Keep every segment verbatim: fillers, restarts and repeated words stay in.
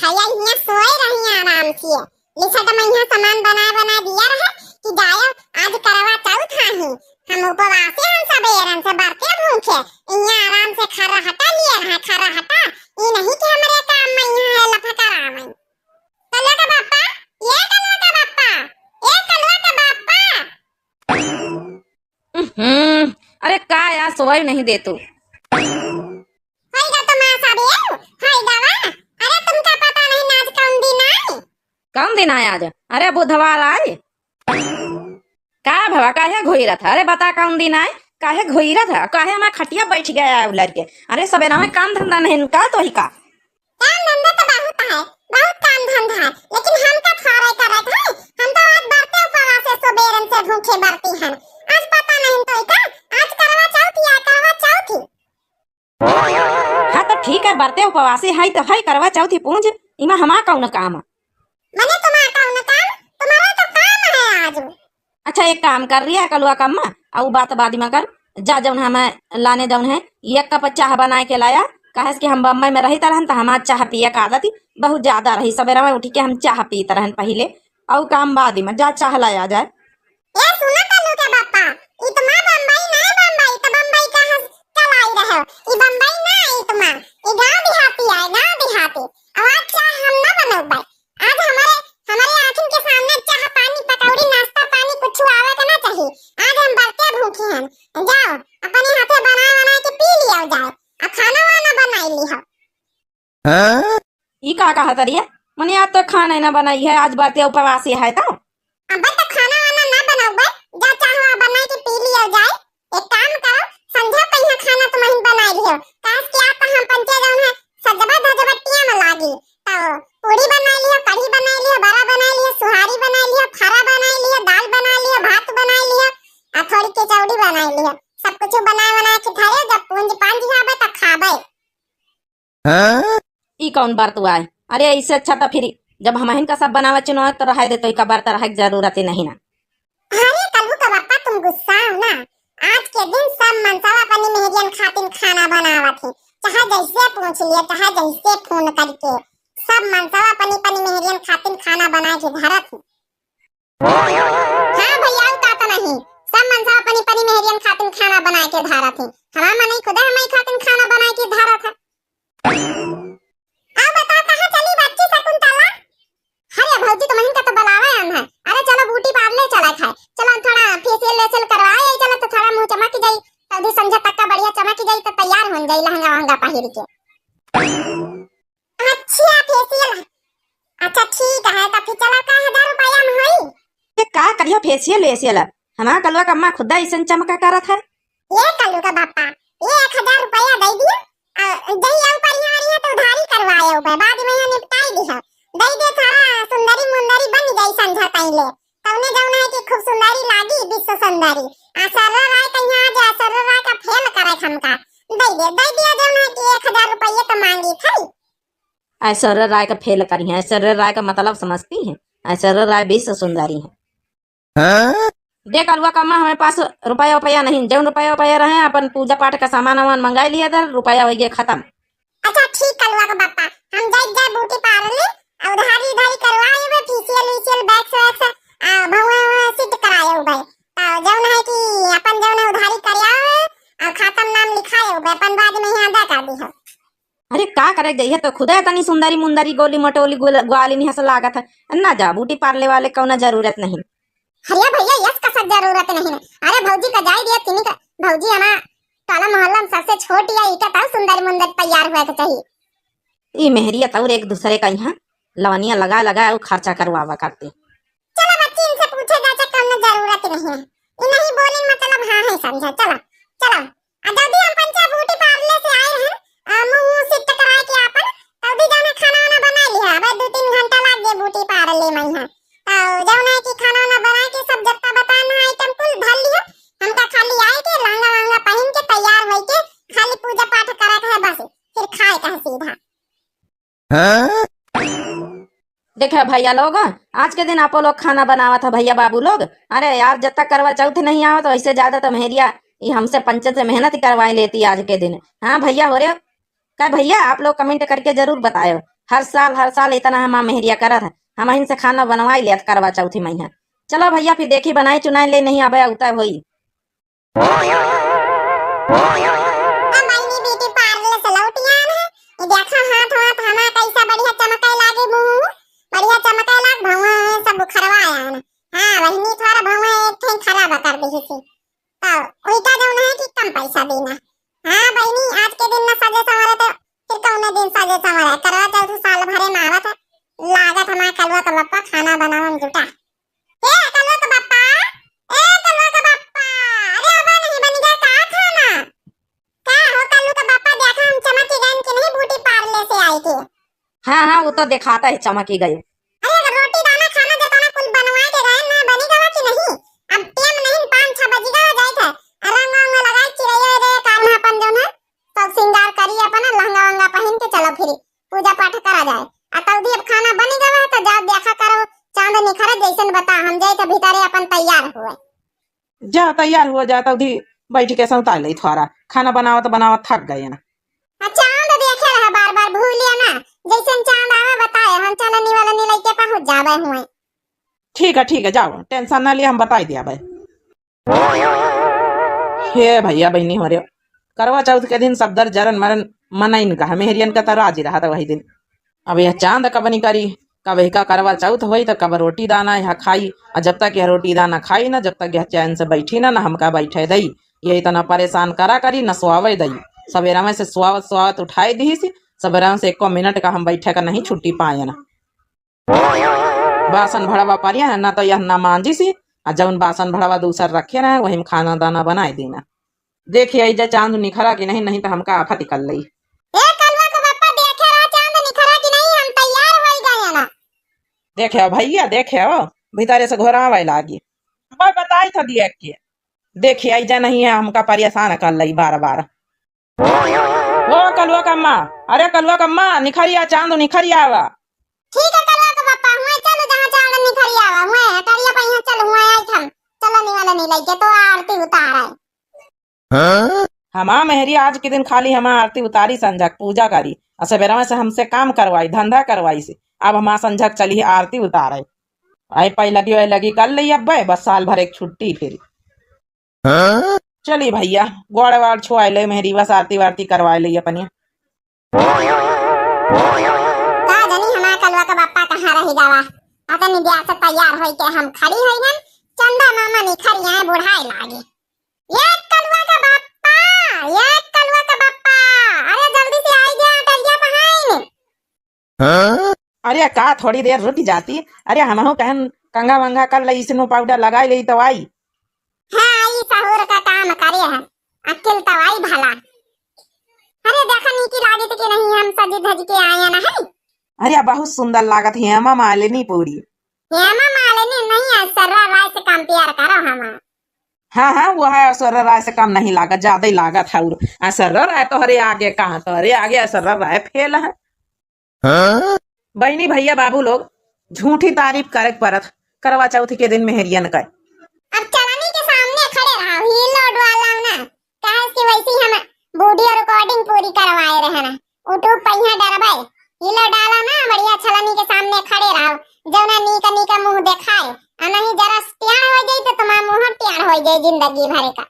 खइया हियाँ सोए रही आराम से। लिसट में यहाँ सामान बनाए बनाए दिया रहे कि जायो आज करवा चौथ आही, हम उपवासे हम सबेरन से बरते भूखे। यहाँ आराम से खर्रा हटा लिए रहे, खर्रा हटा। ई नहीं कि हमरे काम में यहाँ है लफा करावे। कलुआ का बापा, ये कलुआ का बापा, ये कलुआ का बापा। हम्म। अरे का यार, सोए नहीं दे तू। हाय गा तो माँ साबेर, हाय गावा। अरे तुमका पता नहीं ना आज कौन दिन आए? कौन दिन आए आज? अरे बुधवार आए। का भवा, काहे घोइरत है? अरे बता कौन दिन आए, काहे घोइरत है? काहे हमार खटिया बैठ गया है उलर के? अरे सबेरा में काम धंधा नहीं का तो ही का? काम धंधा तो बहुत है, बहुत काम धंधा है, लेकिन हमका थोड़े करे है। हम तो आज बरते उपवास से सुबेरन से भूखे बरती हन। आज पता नहीं तो का, आज करवा चौथ या करवा चौथ ही। हाँ तो ठीक है, बरते उपवासी है तो है करवा चौथ ही पूंज, इमा हमार कौन काम? मने तुम्हार कौन काम? तुम्हारा तो काम है आज। अच्छा एक काम कर रही है कलुआ कम्मा, अउ बात बाद में कर। जा जौन है मैं लाने जौन है एक कप चाह बनाए के लाया, काहे से कि हम बम्बई में रहित रहन त हमार चाह पिए के आदत ही बहुत ज्यादा रही। सवेरा में उठ के हम चाह पीत रहन पहिले, अउ काम बाद में। जा चाह लाया जाए। ए सुना कलू के बापा, ई तुम्हार बम्बई ना बम्बई, त बम्बई कहाँ चलाई रहे? ई बम्बई ना, ई तुम्हार, ई गाँव देहाती है, गाँव देहाती। अब आज चाह हम ना बनौबै। आज हमारे, हमारे आँखिन के सामने चाह पानी, पकौड़ी, नाश्ता पानी कुछ आवे के ना चाहिए। आज हम बरते भूखे हैं। जाओ, अपने हाथे बनाए बनाए के पी लिया जाए। अब खाना वाना बनाई ली हो। हाँ? ई का कहा तरिया? मने आज तो खाना ही ना बनाई है, आज बरते उपवासी है तो। अबे तो खाना वाना ना बनाओ बे, जा चाह वाह बनाए के पी लिया जाए। एक काम करो, संझा पहिया खाना तुमहिन बनाई लियो। काहे कि आज तो हम पंचे जौन है सजबा धजबटिया में लागी। तो पूरी बनाई लियो, कढ़ी बनाई लियो, बड़ा बनाई लियो, सुहारी बनाई लियो, फरा बनाई लियो, दाल बनाई लियो, भात बनाई लियो, आ थोड़ी कचौड़ी बनाई लियो। सब कुछ बनाए बनाए के धरे, जब पूंज पांज आवे तो खाबे। हाँ? ई कौन बरत हुआ है? अरे, इससे अच्छा तो फिर जब हमहिन का सब बनावे चुनावे तो रहे दे, तो इका बरत रहे के जरूरत ही नहीं ना। अरे कलू का बापा, तुम गुस्सा हो ना। आज के दिन सब मनसवा अपनी मेहरियन खातिन खाना बनावत है, चाहे जैसे पूछ लिए, चाहे जैसे फोन करके, सब मनसवा अपनी अपनी मेहरियन खातिन खाना बना के धरत है। हाँ भैया, उ का तो नहीं, सब मनसवा अपनी अपनी मेहरियन खातिन खाना बना के धरत है। हमार मनई खुदे हमई खातिन खाना बना के धरत है। अब बता, कहाँ चली बच्ची शकुंतला? अरे भौजी, तुमहिन का तो बुलावे आन है। अरे चलो, ब्यूटी पार्लर चला खाए, चलो थोड़ा फेशियल वेशियल करवाए आई, चलो तो थोड़ा मुँह चमक जाई, तो भी संझा तक का बढ़िया चमक जाई, तो तैयार हो जाई लहंगा वहंगा पहिर के। अच्छा, फेशियल, अच्छा ठीक है, तो फिर चलो, का हजार रुपया में होई? ये का करियो फेशियल वेशियल? हमार कलुआ का अम्मा खुदा ऐसन चमका करत है। ये कलू का बापा, ये एक हजार रुपया दे दियो, आ, जही आऊ परिहारिया तो उधारी करवाए उबे, बाद में यहाँ निपटाई दिहो। दे दे, थोड़ा सुंदरी मुंदरी बन जाई संझा ताई ले। तौने जौन है कि खूब सुंदरी लागी, विश्व सुंदरी। आ सर्रा राय का यहाँ आज सर्रा राय का फेल करे हमका। दे दे, दे दिया जौन है कि एक हजार रुपये तो मांगी थी। ऐश्वर्या राय का फेल करी है, ऐश्वर्या राय का मतलब समझती है, ऐश्वर्या राय विश्व सुंदरी है। हाँ? देख अलुआ कम्मा, हमारे पास रुपया उपया नहीं, जौन रुपया उपया रहे अपन पूजा पाठ का सामान वामान मंगाई लिया था, रुपया हो गया खत्म। अच्छा ठीक कलुआ का बापा, हम जाई जाए ब्यूटी पार्लर ले, आ उधारी उधारी करवाए हुए फेशियल वेशियल, वैक्स वैक्स, आ भौआ वौआ सिद्ध कराए हुए। तो जौन है कि अपन जौन है उधारी करवाए हुए, आ खातम नाम लिखाए हुए, अपन बाद में यहाँ अदा कर दी हो। अरे का करे जइहे तो खुदे तनी सुंदरी मुंदरी गोली मोटोली गोल-, ग्वालिनी हस लागत है। ना जा, ब्यूटी पार्लर वाले कौनो जरूरत नहीं। अरे भैया, यस का सब जरूरत नहीं है। अरे भौजी का जाए दिया, तिनी का भौजी हमार टोला मोहल्ला में सबसे छोटी है, इका तब सुंदर मुंदर तैयार हुए के चाहिए। ई मेहरिया तौर एक दूसरे का यहाँ लवनिया लगा लगा और खर्चा करवावा करती। चलो बच्ची, इनसे पूछे जाचे कौनो जरूरत नहीं है। ई नहीं बोले मतलब हाँ है समझा। चलो, चलो। आ जल्दी हम पंचा ब्यूटी पार्लर से आए हैं, आ, मुंह, मुंह सिद्ध कराए के आपन, जल्दी जाने खाना वाना बना लिया। अबे दो तीन घंटा लाग गए ब्यूटी पार्लर में यहाँ। तो जौन है कि खाना वाना बना के सब जत्ता बताना आइटम कुल धर लिया। हमका खाली आए के लहंगा वहंगा पहन के तैयार होई के खाली पूजा पाठ करे के है बस, फिर खाए के है सीधा। हाँ? देखे भैया लोग, आज के दिन आपो लोग खाना बनावत है भैया बाबू लोग। अरे यार, जब तक करवा चौथ नहीं आवत, वैसे ज्यादा तो मेहरिया ये हमसे पंचन से मेहनत करवाए लेती आज के दिन। हाँ भैया हो रे, का भैया आप लोग comment करके जरूर बतायो हर साल, हर साल इतना हमार मेहरिया करत है, हमहिन से खाना बनवाई लेत करवा चौथी मइहाँ। चलो भइया, फिर देखी बनाई चुनाई ले, नहीं अबे उतय होई। अब बहिनी beauty parlour से लौट आन है। ये देखा हाथ वाथ हमार कैसा बढ़िया चमके लागे, मुंह बढ़िया चमके लाग, भौंवा सब उखरवा आन। हाँ बहिनी, थोड़ा भौंवा एक ठे खराब कर दिहिसी। तो उल्टा जौन है कि कम पैसा देना। हाँ बहिनी, आज के दिन ना सजे संवरे तो फिर कौने दिन सजे संवरे? करवा चौथ साल भरे में आवत है। लागत हमार कलुआ के बप्पा खाना बनावे में जुटा। ए कलुआ के बप्पा, ए कलुआ के बप्पा, अरे अबे नहीं बन गया का खाना? का हो कलुआ के बप्पा, देखा हम चमकी गए कि नहीं beauty parlour से आई के? हाँ, हाँ, वो तो देखाता है चमकी गए। अरे अगर रोटी दाना खाना जतना कुल बनवा के गए ना, बनी गवा कि नहीं? अब टेम नहीं, पाँच छह बजी गवा जाए थे। रंग वंग लगा चिरैया रे, कार में अपन जौन है सब सिंगार करी, अपन लहंगा वंगा पहिन के चलो फिरी पूजा पाठ करा जाए। आ तौदी अब खाना बनी गवा है, तो जाओ देखा करो चांद निखरे जैसन बता, हम जाए तो भीतरे अपन तैयार हुए। जा तैयार हुआ जा, तौदी बैठ के सौता ले थोड़ा, खाना बनावत बनावत थक गए ना। आ चांद देखे रहे बार बार, भूलिया ना, जैसन चांद आवे बताए, हम चलनी वालनी लइके पहुंच जावे हुए। ठीक है, ठीक है, जाओ, tension ना लिया, हम बताई दिया भाई। हे भइया बहिनी हो रे, करवा चौथ के दिन सब दर जरन मरन मनइन का, मेहरियन का तो राजी रहा था वही दिन। अब यह चांद कब निकरी, कब एहका करवा चौथ होई तो कब रोटी दाना यह खाई। और जब तक यह रोटी दाना खाई ना, जब तक यह चैन से बैठी ना, ना हमका बैठे दई। ये इतना परेशान करा करी, ना सोआवे दई। सवेरा में से सोआवत सोआवत उठाए दिहिसी, सवेरा में से एको मिनट का हम बैठे का नहीं छुट्टी पाए ना। बासन भड़वा परिया है ना, तो यह ना मांजिसी, आ जौन बासन भड़वा दूसर रखे रहे, वही में खाना दाना बनाए देना। देखिए, आई जा चांद निखरा कि नहीं, नहीं तो हमका आफत निकल लई। ए कलुआ के बप्पा, देखे रहा चांद निखरा कि नहीं, हम तैयार होई गए ना। देखे हो भइया, देखे हो, भीतरे से घोरावे लागी। अब बताई था दिया के। देखिए, आई जा नहीं है, हमका परेशान कर लई बार बार। ओ कलुआ कम्मा, अरे कलुआ कम्मा, निखरिया, चांद निखरिया आवा। ठीक है कलुआ के बप्पा, हुए चलो जहाँ चांद निखरिया आवा, हुए हटरिया पहिया चल, हुए आई हम, चलो निवाला नहीं लइके तो आरती उतार आए। हाँ? हमार मेहरी आज के दिन खाली हमार आरती उतारी, संझक पूजा करी, और सवेरा में से हमसे काम करवाई, धंधा करवाई से। अब हमार संझक चली आरती उतारे। आई पाई लगी, वाई लगी कर ली अब, बस साल भर एक छुट्टी फिर। हाँ? चली भइया, गोड़ वाड़ छुआई ले, मेहरी बस आरती वारती करवाई ले अपनी। का जानी हमार कलुआ के बप्पा कहाँ रहि गवा। अतनी देर से तैयार होई के हम खड़ी होई हन, चंदा मामा निखरिया बुढ़ाए लागे। ये कलुआ के बप्पा, ये कलुआ के बप्पा, अरे जल्दी से आई जा, टरिया पहाइन। हाँ? अरे का थोड़ी देर रुक जाती? अरे हमहू कहन कंघा वंघा कर लई, snow powder लगाई लई तो आई। हाँ, ई सहूर का काम करे है, अकिल तो आई भला। अरे देखा नीकी लागत कि नहीं, हम सजी धज के आए ना है। अरे बहुत सुंदर लागत है हेमा मालिनी पूरी। हेमा मालिनी नहीं, ऐश्वर्या राय से compare करो हम। हाँ, हाँ, वो है, ऐश्वर्या राय से कम नहीं लागत, ज्यादा ही लागत है। और ऐश्वर्या राय तोहरे आगे कहाँ, तोहरे आगे ऐश्वर्या राय फेल है। हाँ? बहिनी, भइया, बाबू लोग, झूठी तारीफ करे के परत करवा चौथ के दिन मेहरियन का। अब चलनी के सामने खड़े रहा, हिलो डुआला ना, काहे कि वैसे ही हम video recording पूरी करवाए रहे ना, YouTube पहिया डरबे, हिलो डाला ना, बढ़िया चलनी के सामने खड़े रहो, जौना नीक नीक मुंह देखाए, आ नहीं जरा टेढ़ हो जाई तो तुम्हारा मुंह टेढ़ हो जाई जिंदगी भर का।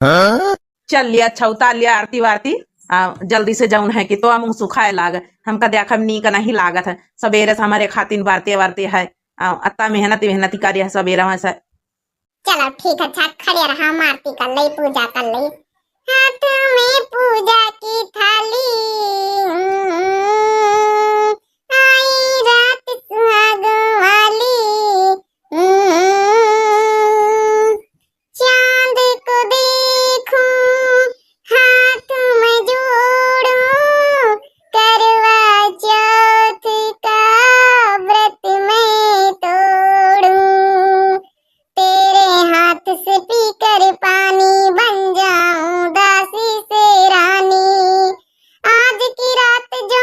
हाँ? चल लिया, छौता लिया आरती वारती, आ, जल्दी से जौन है कि तो मुंह सुखाए लाग, हमका देखा नीक नहीं लागत है, सबेरे से हमारे खातिन बारते वारते है, आ, अत्ता मेहनत मेहनत करे है सबेरे में से। चलो ठीक है, अच्छा खड़े रहा, हम आरती कर ले, पूजा कर ले। हाथ में पूजा की थाली, हम्म, आई रात सुहाग वाली, हम्म, चांद को देखूं, हाथ में जोड़ूं, करवा चौथ का व्रत मैं तोड़ूं। तेरे हाथ से पीकर पानी बन जाऊं दासी से रानी। आज की रात जो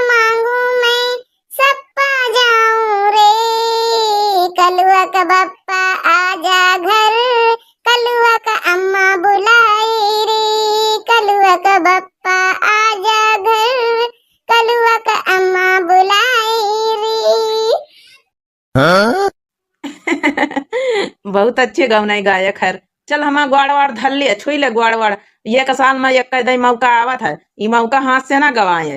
बहुत अच्छे गवनई गायक है। चल हमा ग्वाड़ वाड़ धर ले, छुई ले ग्वाड़ वाड़। एक साल मा एक दई मौका आवत है, ई मौका हाथ से ना गवाए।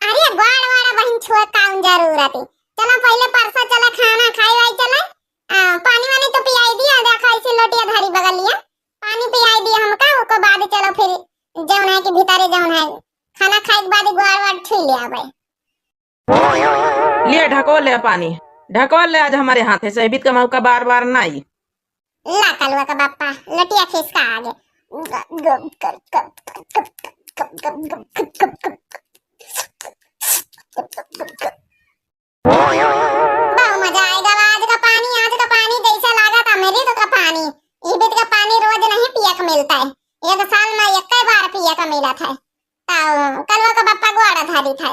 अरे ग्वाड़ वाड़ बहिन छुए काउन जरूरत है। चला पहिले परसा चला खाना खाए वाई चला। आ, पानी वानी तो पियाई दिया, देखा ऐसे लोटिया धरी बगलिया। पानी पियाई दिया हमका, ओको बाद चलो फिर जौन है कि भीतरे जौन है खाना खाए के बाद ग्वाड़ वाड़ छुई ले आवे। ले ढको ले पानी, ढको ले, आज हमारे हाथे से बित का मौका बार बार नाई। ला कलुआ का बाप्पा, लटिया खींच का आगे। बहुत मजा आएगा आज का पानी, आज का पानी जैसा लागा था मेरी तो का पानी। ई बित का पानी रोज नहीं पिया के मिलता है, एक साल मा एक बार पिया के मिला था। ताऊ कलुआ का बाप्पा ग्वाड़ा धारी था।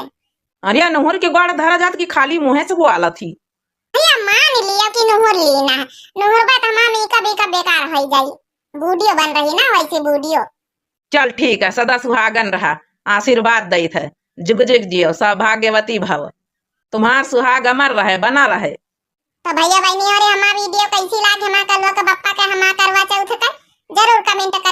अरे नुहुर के ग्वाड़ा धरा जात कि खाली मुँहे से बोला थी। भैया मान लिया कि नुहुर ली ना, नुहुर बात हमार में कभी का बेकार हो जाई। बूढ़ियो बन रही ना वैसे बूढ़ियो। चल ठीक है, सदा सुहागन रहा, आशीर्वाद दई थे, जुग जुग जियो, सौभाग्यवती भव, तुम्हार सुहाग अमर रहे, बना रहे। तो भैया बहनी और हमार वीडियो कैसी लागे, हमार कलुआ के बप्पा के हमार करवा चौथ का, जरूर कमेंट करके